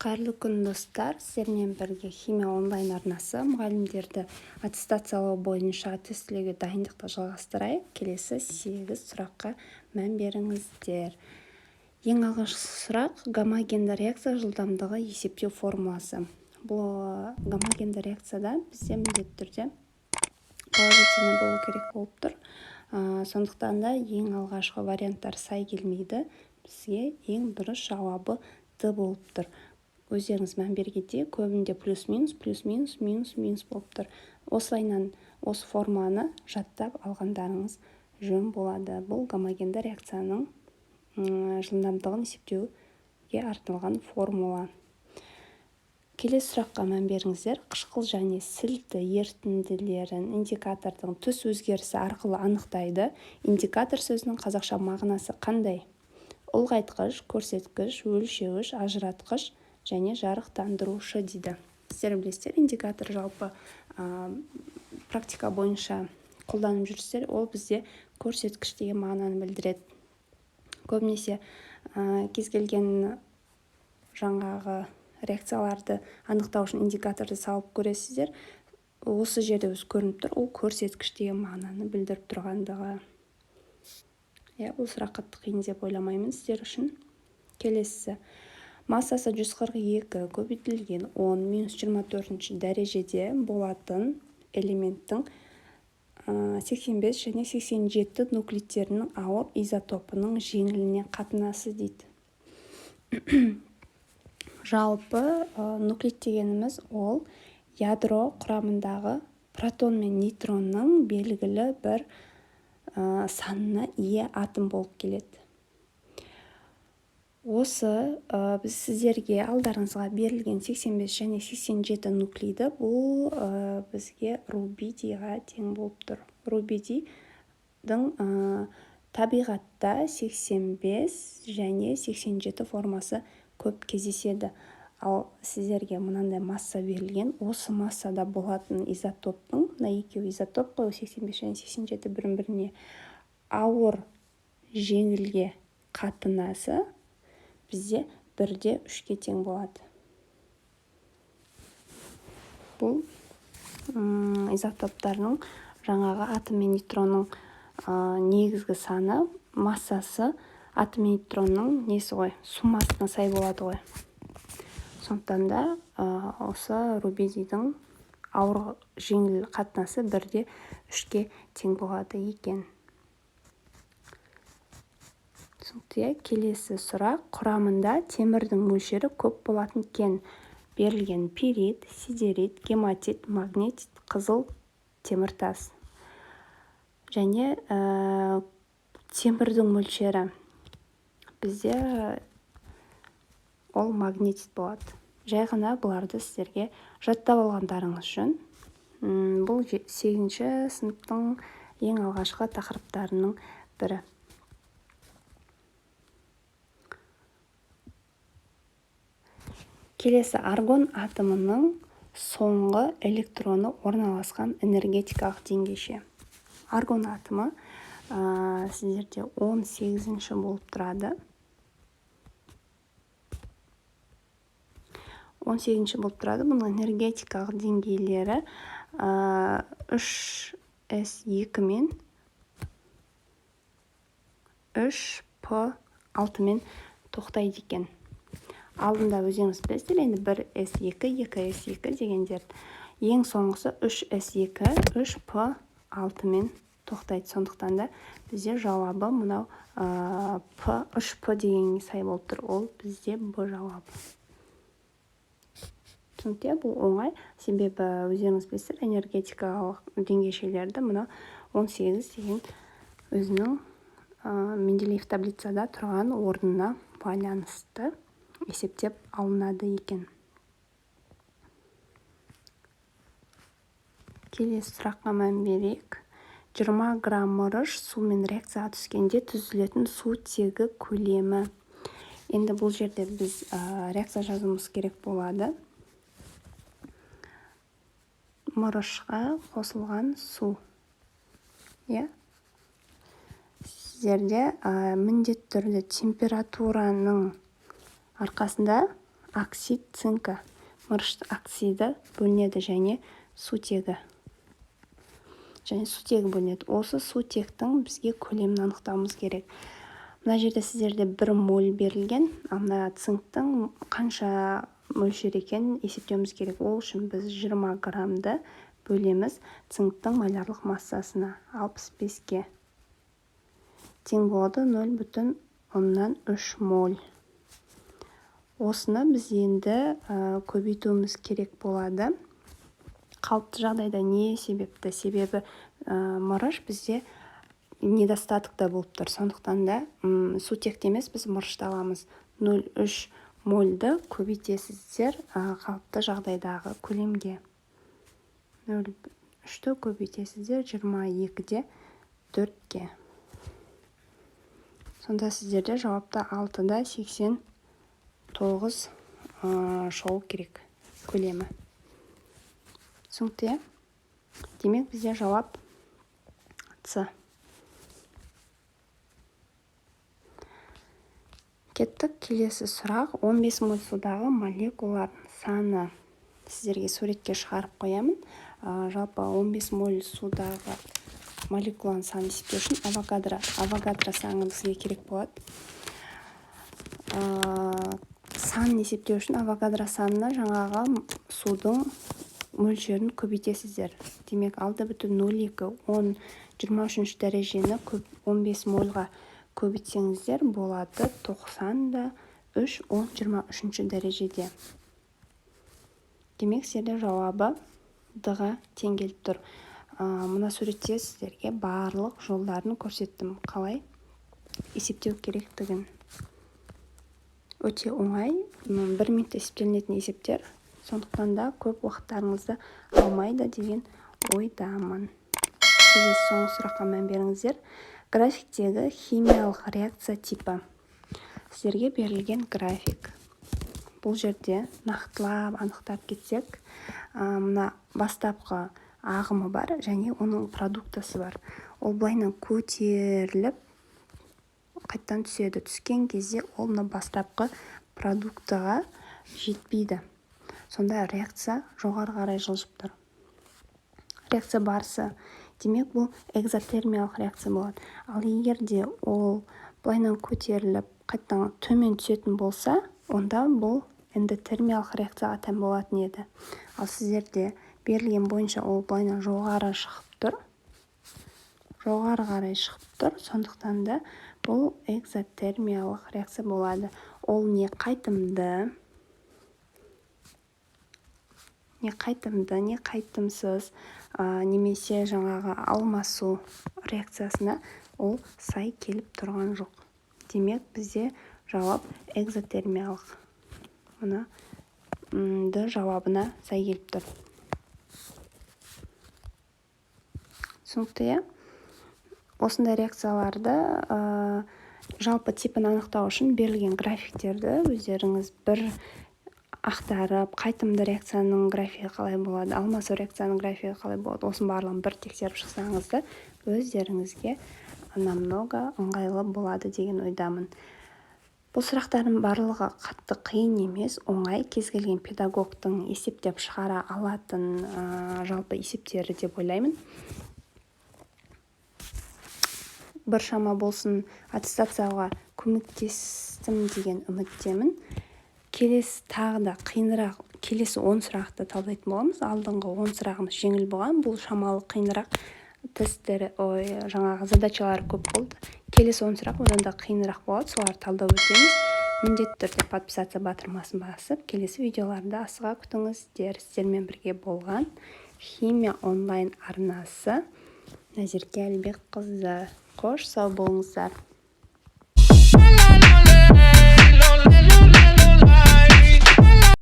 Қайырлы күн, достар! Сіздермен бірге «Химия онлайн» арнасы. Мұғалімдерді аттестациялау бойынша тестілеуге дайындықты жалғастырайық. Келесі сегіз сұраққа мән беріңіздер. Ең алғашқы сұрақ: гомогенді реакция жылдамдығы есептеу формуласы. Бұл гомогенді реакцияда бізде міндетті түрде положительный болу керек болып тұр. Сондықтан да ең алғашқы варианттар сай келмейді. Бізге ең дұрыс жауабы Д болып тұр. Өздеріңіз мән бергендей, көбінде плюс, минус, плюс, минус, минус, минус болып тұр. Осылайынан осы формуланы жаттап алғандарыңыз жөн болады. Бұл гомогенді реакцияның жылдамдығын есептеуге арналған формула. Келесі сұраққа мән беріңіздер. Қышқыл және сілті ерітінділерін индикатордың түс өзгерісі арқылы анықтайды. Индикатор сөзінің қазақша мағынасы қандай? Ұлғайтқыш, көрсеткіш, өлшеуіш, ажыратқыш және жарықтандырушы дейді. Сіздер білесіздер, индикатор жалпы практика бойынша қолданып жүрсіздер, ол бізде көрсеткіш деген мағынаны білдіреді. Көбінесе кез келген жаңағы реакцияларды анықтау үшін индикаторды салып көресіздер. Осы жерде өзі көрініп тұр, ол көрсеткіш деген мағынаны білдіріп тұрғандығы. Иә, бұл сұрақ қатты қиын деп ойламаймын сіздер үшін. Келесісі: массасы 142 көбейтілген 10 минус 24 дәрежеде болатын элементтің 85 және 87 нуклидтерінің ауыр изотопының жеңіліне қатынасы дейді. Жалпы нуклид дегеніміз ол ядро құрамындағы протон мен нейтронның белгілі бір санына ие атом болып келеді. Осы біз сіздерге, алдарыңызға берілген 85 және 87 нуклиді, бұл бізге рубидийға тең болып тұр. Рубидийдің табиғатта 85 және 87 формасы көп кездеседі. Ал сіздерге мынандай масса берілген. Осы массада болатын изотоптың, мына екеуі изотоп қой, 85 және 87, бірін біріне ауыр жеңілге қатынасы бізде 1,3-ке тең болады. Бұл изотоптардың жаңағы атом мен нейтронның негізгі саны, массасы атом мен нейтронның несі ғой, суммасына сай болады ғой. Сондықтан да осы рубидийдің ауыр жеңіл қатынасы 1,3-ке тең болады екен. Түсінікті, иә? Келесі сұрақ: құрамында темірдің мөлшері көп болатын кен. Берілген: пирит, сидерит, гематит, магнетит, қызыл теміртас. Және темірдің мөлшері бізде ол магнетит болады. Жай ғана бұларды сіздерге жаттап алғандарыңыз жөн. Бұл сегізінші сыныптың ең алғашқы тақырыптарының бірі. Келесі: аргон атомының соңғы электроны орналасқан энергетикалық деңгейше. Аргон атомы сіздерде 18-ші болып тұрады. 18-ші болып тұрады. Бұның энергетикалық деңгейлері 3s2 мен 3p6 мен тоқтайды екен. Алдында өздеріңіз білесіздер, енді 1s2, 2s2 дегендер. Ең соңғысы 3s2, 3p6 мен тоқтайды. Сондықтан да бізде жауабы мынау П, 3p дегенге сай болып тұр. Ол бізде Б жауабы. Түсінікті, бұл оңай, себебі өздеріңіз білесіздер, энергетикалық деңгейшелерді мынау 18 деген өзінің Менделеев таблицада тұрған орнына байланысты есептеп алынады екен. Келесі сұраққа мән берейік. 20 грамм мырыш сумен реакцияға түскенде түзілетін сутегі көлемі. Енді бұл жерде біз реакция жазуымыз керек болады. Мырышқа қосылған су. Иә? Сіздерде міндетті түрде температураның арқасында Оксид цинка, мырыш оксиді бөлінеді және сутегі. Және сутегі бөлінеді. Осы сутектің бізге көлемін анықтауымыз керек. Мына жерде сіздерде 1 моль берілген, ал мына цинктің қанша мөлшер екенін есептеуіміз керек. Ол үшін біз 20 граммды бөлеміз цинктің молярлық массасына 65-ке. Тең болады 0,3 моль. Осыны біз енді көбейтуіміз керек болады. Қалыпты жағдайда не себепті? Себебі мырыш бізде недостатокта болып тұр. Сондықтан да сутекті емес, біз мырышты аламыз. 0,3 мольді көбейтесіздер қалыпты жағдайдағы көлемге. 0,3-ті көбейтесіздер 22,4-ке. Сонда сіздерде жауапта 6,89 шығу керек көлемі. Түсінікті, иә? Демек, бізде жауап С. Кеттік, келесі сұрақ. 15 моль судағы молекулалардың саны. Сіздерге суретке шығарып қоямын. Жалпы 15 моль судағы молекуланың санын есептеу үшін Авогадро саны бізге керек болады. Санын есептеу үшін Авогадро санына жаңағы судың мөлшерін көбейтесіздер. Демек, 6,02 10 23 дәрежені 15 мольға көбейтсеңіздер болады 93 10 23 дәрежеде. Демек, сіздерде жауабы D-ға тең келіп тұр. Мына суретте сіздерге барлық жолдарын көрсеттім, қалай есептеу керектігін. Өте оңай, 1 минутта есептелінетін есептер. Сондықтан да көп уақыттарыңызды алмайды деген ойдамын. Келесі соңғы сұраққа мән беріңіздер. Графиктегі химиялық реакция типі. Сіздерге берілген график. Бұл жерде нақтылап анықтап кетсек, мына бастапқы ағымы бар және оның продуктасы бар. Ол былайынан көтеріліп қайттан түседі. Түскен кезде ол мына бастапқы продуктыға жетпейді. Сонда реакция жоғары қарай жылжып тұр. Реакция барысы, демек, бұл экзотермиялық реакция болады. Ал егер де ол былайынан көтеріліп қайтадан төмен түсетін болса, онда бұл эндотермиялық реакцияға тән болатын еді. Ал сіздерде берілген бойынша ол былайынан жоғары шығып тұр. Жоғары қарай шығып тұр. Сондықтан да бұл экзотермиялық реакция болады. Ол не қайтымды, не қайтымды, не қайтымсыз, немесе жаңағы алмасу реакциясына ол сай келіп тұрған жоқ. Демек, бізде жауап экзотермиялық. Мына Д жауабына сай келіп тұр. Түсінікті, иә? Осындай реакцияларды жалпы типін анықтау үшін берілген графиктерді өздеріңіз бір ақтарып, қайтымды реакцияның графигі қалай болады, алмасу реакцияның графигі қалай болады, осының барлығын бір тексеріп шықсаңыз да өздеріңізге намного ыңғайлы болады деген ойдамын. Бұл сұрақтардың барлығы қатты қиын емес, оңай, кез келген педагогтың есептеп шығара алатын жалпы есептері деп ойлаймын. Біршама болсын аттестацияға көмектестім деген үміттемін. Келесі тағы да қиынырақ, келесі 10 сұрақты талдайтын боламыз. Алдыңғы 10 сұрағымыз жеңіл болған, бұл шамалы қиынырақ тесттері, жаңағы задачалары көп болды. Келесі 10 сұрақ одан да қиынырақ болады, соларды талдап өтеміз. Міндетті түрде подписаться батырмасын басып, келесі видеоларды асыға күтіңіздер. Сіздермен бірге болған Химия онлайн арнасы Назерке Әлібекқызы. Қош, сау болыңыздар.